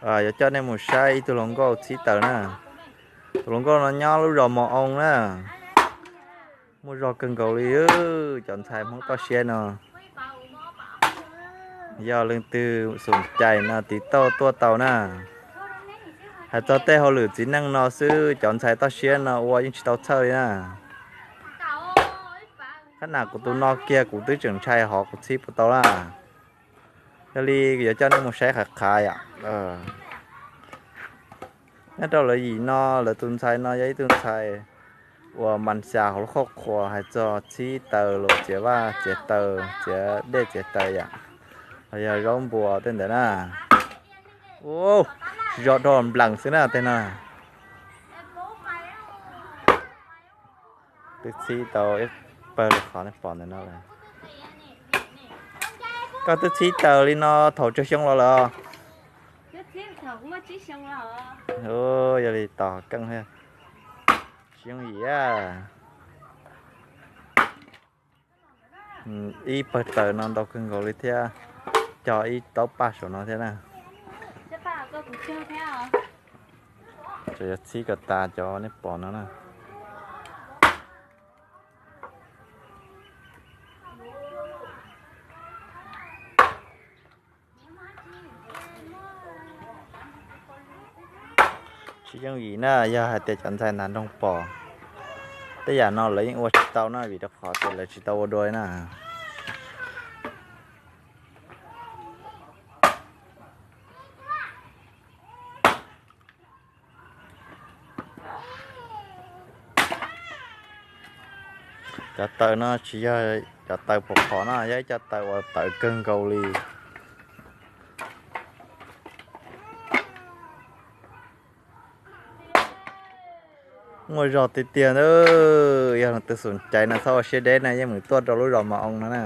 Yuav coj nej mus saib ib tug hluas nkauj txhib taws na. Tus hluas nkauj no nyob lub zos Mos Oo na. Muaj zog kawg nkaus li, cov ntxhais Hmoob toj siab no. Yog leej twg xum cais no tiv tauj tuaj tau na. Hais txog tej hauj lwm txiv neej no xwb cov ntxhais toj siab no ua yeej tsis tau txhawj li na. Qhab nam kuv tus no kiag kuv twb tseem ntshai hov kuv txhib puas tau laj. Yog li yuav coj nej mus saib qhav qhav yom. Nyob rau lawv yim no, lawv tus ntxhais no yog ib tug ntxhais uas mas xyas hauv lub qhoj qhuas hais txog txhib taws los txiav vaj txiav taws txiav dej txiav taws yom, los yog zaub npua tej ntawd na. Ub, tsis zog dhau nplees xwb na tej no. Twb txhib tau ib pawg li qhov nej pom ntawm no lawm. Koj twb txhib taws li no thaum tsawg xyoo los lawm? Yog li tos keej thiab. Tsis yooj yim a. Ib pawg taws no ntau kawg nkaus li thiab, cog ib taub paj saum no thiab na. Tseem yuav txhib kom tas cov nej pom no na. Tsis yooj yim na, yog hais tias cov ntxhais ntas nroog pom tej yam no lawv yeej ua tsis tau na, vim rau qhov tias lawv tsis tau ua dua li na. Cov taws no tsis yog cov taws pom qhov no, yog ib co taws uas tawv kawg nkaus li. Muaj zog tiag tiag na, yog leej twg xum cais no txhob ua siab deb na, yeej meem tuaj rau lub zos Mos Oo no na.